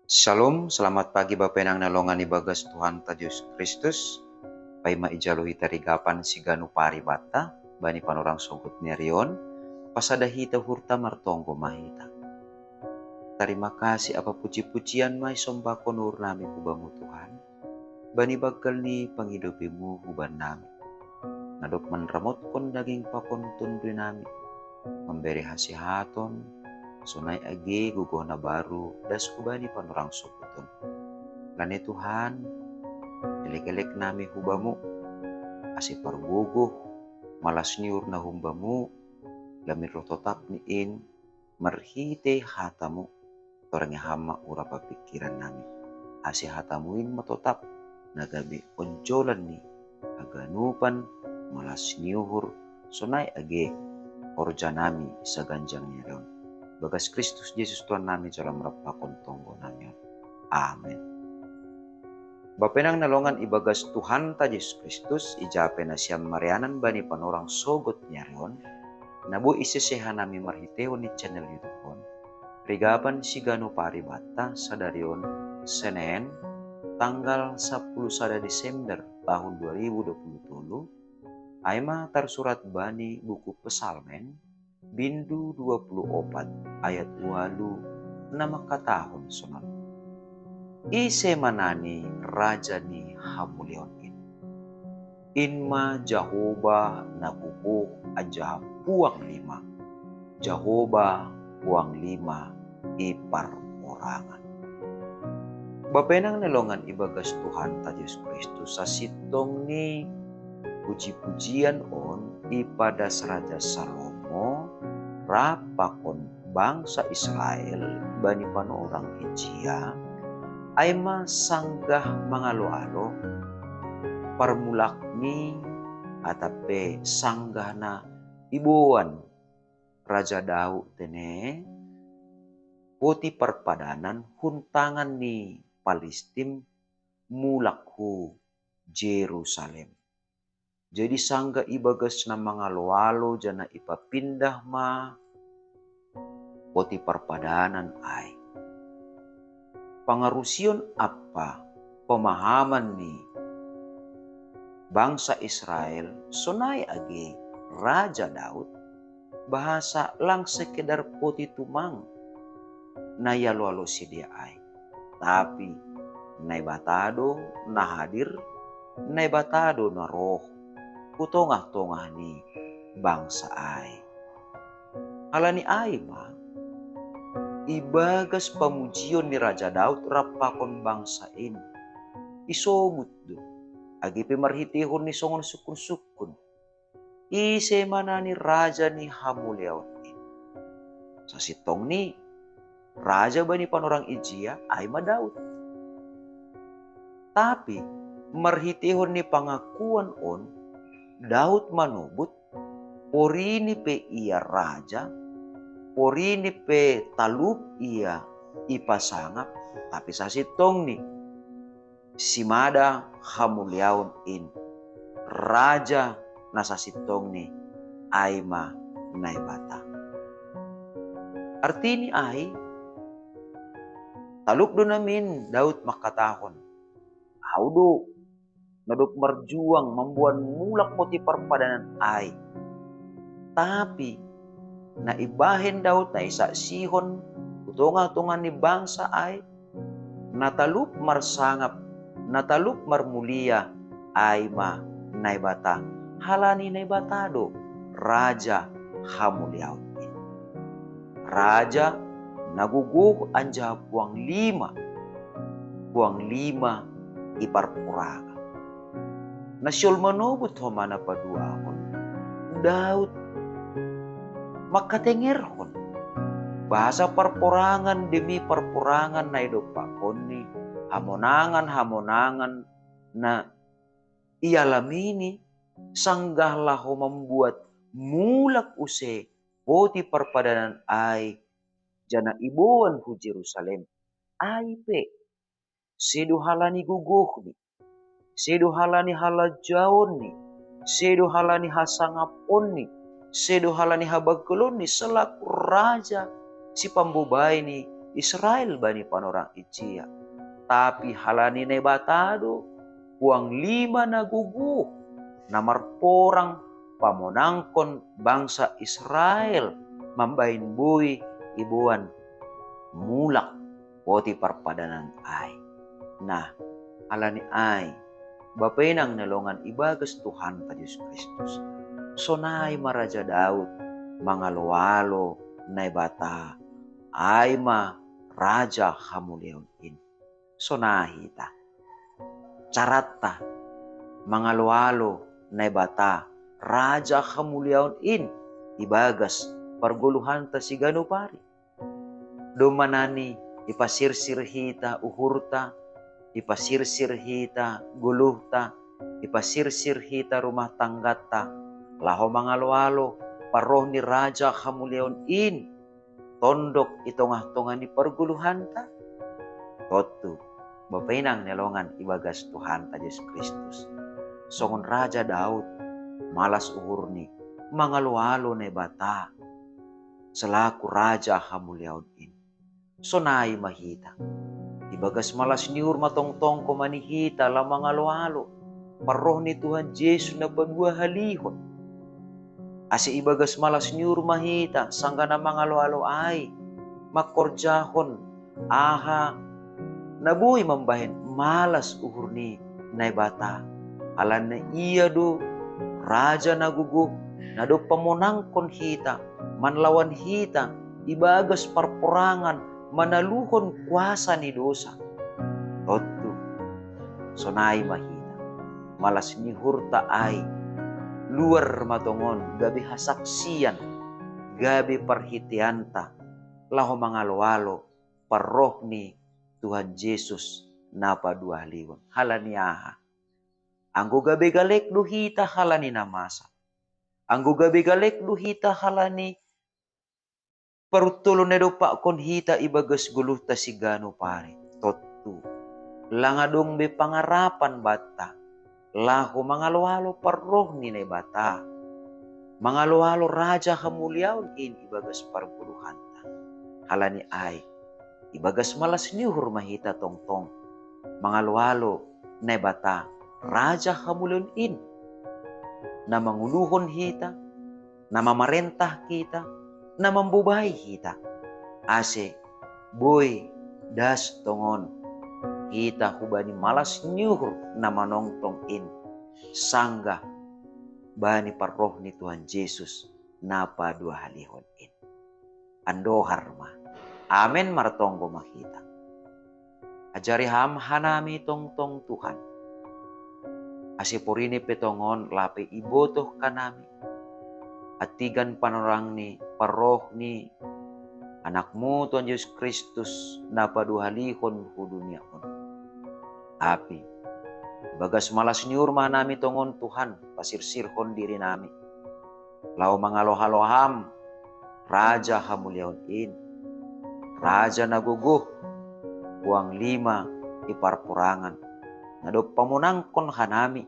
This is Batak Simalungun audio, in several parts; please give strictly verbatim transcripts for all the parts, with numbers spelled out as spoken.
Shalom, selamat pagi Bapenang na longan ibagas Tuhanta Jesus Kristus. Paima ijalo hita rigapan siganu paribata bani panorang sogot ni ari on, pasada hita uhurta, martonggo ma hita. Tarima kasih apa puji-pujian ma isombahon uhur nami hu Bamu Tuhan, bani banggal ni pangidopiMu hu bannami, na dob manramotkon daging pakon tondinami, mambere hasehaton, sonai age gogoh na baru das hubani panorang sogot on. Alani Tuhan, elek-elek nami hu Bamu, ase pargogoh, malas ni uhur na humbaMu, lamin roh totap ni in, marhitei hataMu, torang ia Ham ma uhur pakon pingkiran nami, ase hataMu in ma totap na gabe onjolan ni haganupan malas ni uhur, sonai age horja nami saganjang ni ari on. Bagas Kristus Jesus Tuhan nami, jalo ma rap pakon tonggo nami on. Amen. Bapenang na longan ibagas Tuhanta Jesus Kristus, ija pe nasiam marianan bani panorang sogot ni ari on, na boi isese hanami marhiteihon ni channel YouTube on, rigapan siganu paribata sadari on Senen, tanggal sapuluh sada Desember tahun dua ribu dua puluh tolu, ai ma tarsurat bani buku Psalmen, bindu dua puluh opat ayat ualu, na mangkatahon sonon: Ise ma nani raja ni hamuliaon in? In ma Jahowa na gogoh anjaha puanglima, Jahowa puanglima i parporangan. Bapenang na longan ibagas Tuhanta Jesus Kristus, sasintong ni puji-pujian on ipadas Raja Salomo rap pakon bangsa Israel bani panorang ijia, ai ma sanggah mangalo-alo, parmulakni, atap pe sanggah na iboan Raja Daud tene poti parpadanan hun tangan ni Palistim mulak hu Jerusalem. Jadi sanggah ibagas na mangalo-alo janah ipapindah ma poti parpadanan ai. Pangarusion ampa pemahaman ni bangsa Israel sonai age Raja Daud, bahasa lang sekedar poti tumang na ialo-alo sidea ai, tapi Naibata do na hadir, Naibata do na roh hu tongah-tongah ni bangsa ai. Halani ai ma, ibagas pamujion ni Raja Daud rap pakon bangsa in, isobut do, age pe marhiteihon ni songon sungkun-sungkun, ise ma nani raja ni hamuliaon in. Sasintongni raja bani panorang ijia ai ma Daud. Tapi marhiteihon ni pangakuan on, Daud manobut, porini pe ia raja, porini pe talup ia ipasangap, tapi sasintongni simada hamuliaon in, raja na sasintongni ai ma Naibata. Artini ai, talup do namin Daud mangkatahon, ahu do na dob marjuang mamboan mulak poti parpadanan ai. Tapi na ibahen Daud na isaksihon hu tongah-tongah ni bangsa ai, na talup marsangap, na talup marmulia ai ma Naibata, halani Naibata do raja hamuliaon in. Raja na gogoh anjaha puanglima, puanglima i parporangan. Na sihol manobut homa na paduahon, Daud mangkatengerhon bahasa parporangan demi parporangan na idompakkonni, hamonangan-hamonangan na ialamini, sanggah laho mambuat mulak use poti parpadanan ai, janah iboan hu Jerusalem. Ai pe, sedo halani gogohni, sedo halani halajaonni, sedo halani hasangaponni, sedo halani habangkelonni selaku raja sipambobai ni Israel bani panorang ijia. Tapi halani Naibata do, puang lima na gogo, na marporang pamonangkon bangsa Israel mambahen boi iboan mulak poti parpadanan ai. Nah, halani ai, bapa inang na longan ibagas Tuhanta Jesus Kristus, sonai ma Raja Daud mangalo-alo Naibata, ai ma Raja hamuliaon in. Sonai hita. Caranta mangalo-alo Naibata, Raja hamuliaon in, ibagas pargoluhanta siganup ari. Domma nani ipasirsir hita uhurta, ipasirsir hita goluhta, ipasirsir hita rumah tanggata, laho mangalo-alo parroh ni Raja hamuliaon in tondok i tongah-tongah ni pargoluhanta? Tontu, bapa inang na longan ibagas Tuhanta Jesus Kristus, songon Raja Daud, malas uhurni mangalo-alo Naibata selaku Raja hamuliaon in. Sonai ma hita. Ibagas malas ni uhur ma tongtong homa ni hita laho mangalo-alo parroh ni Tuhan Jesus na paduahalihon. Ase ibagas malas ni uhur ma hita sanggah na mangalo-alo ai mangkorjahon aha na boi mambahen malas uhur ni Naibata. Halani ia do Raja na gogo, na dob pamonangkon hita, manlawan hita ibagas parporangan, manaluhon kuasa ni dosa. Tontu, sonai ma hita. Malas ni uhurta ai, luar ma tongon gabe hasaksian, gabe parhiteanta laho mangalo-alo parroh ni Tuhan Jesus na paduahalihon. Halani aha? Anggo gabe galek do hita halani na masa. Anggo gabe galek do hita halani paruntolon na idompakkon hita ibagas goluhta siganup ari, tontu, lang adong be pangarapan banta laho mangalo-alo parroh ni Naibata, mangalo-alo Raja hamuliaon in ibagas pargoluhanta. Halani ai, ibagas malas ni uhur ma hita tongtong mangalo-alo Naibata, Raja hamuliaon in, na manguluhon hita, na mamarentah hita, na mambobai hita, ase boi das tongon hita hubani malas ni uhur na manongtong in, sanggah bani parroh ni Tuhan Jesus na paduahalihon in. Andohar ma. Amen. Martonggo ma hita. Ajari Ham hanami tongtong, Tuhan, ase porine pe tongon lape ibotoh hanami antigan panorang ni parroh ni Anak-Mu, Tuhan Jesus Kristus, na paduahalihon hu dunia on. Api, ibagas malas ni uhur ma hanami tongon, Tuhan, pasirsirhon dirinami laho mangalo-alo Ham, Raja hamuliaon in, Raja na gogoh, puang lima i parporangan, na dob pamonangkon hanami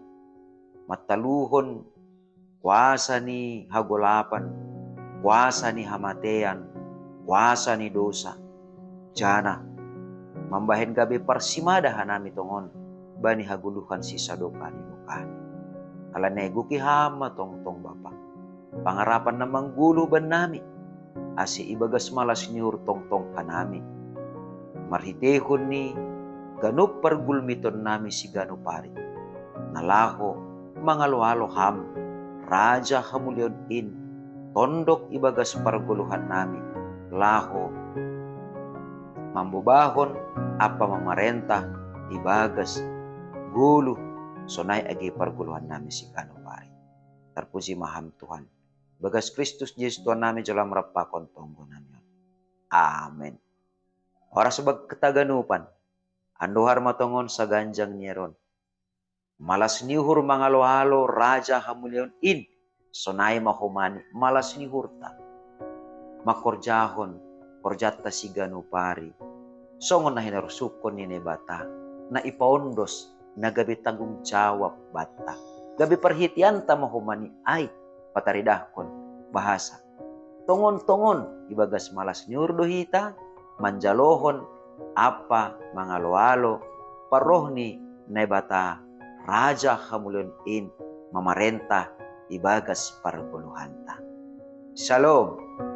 mantaluhon kuasa ni hagolapan, kuasa ni hamatean, kuasa ni dosa, janah mambahen gabe parsimada hanami tongon bani hagoluhan sisadokah ni mukah-Ni. Halani ai, goki Ham ma tongtong, Bapa, pangarapan na manggoluh bannami, ase ibagas malas ni uhur tongtong hanami marhiteihon ni ganup pargulmitonnami siganup ari, na laho mangalo-alo Ham, Raja hamuliaon in, tondok ibagas pargoluhannami, laho mambobahon ampa mamarentah ibagas goluh, sonai age pargoluhannami siganup ari. Tarpuji ma Ham, Tuhan, ibagas Kristus Jesus Tuhannami, jalo Ham rap pakon tonggonami on. Amen. Horas banta haganupan. Andohar ma tongon saganjang ni ari on. Malas ni uhur mangalo-alo Raja hamuliaon in, sonai ma homa ni malas ni uhurta mangkorjahon horjanta siganup ari, songon na hinarosuhon ni Naibata, na ipaondos, na gabe tanggung jawab banta, gabe parhiteanta ma homa ni ai, pataridahkon bahasa tongon-tongon ibagas malas ni uhur do hita, manjalohon apa mangalo-alo parroh ni Naibata, Raja Hamulion in mamarentah ibagas pargoluhanta. Shalom.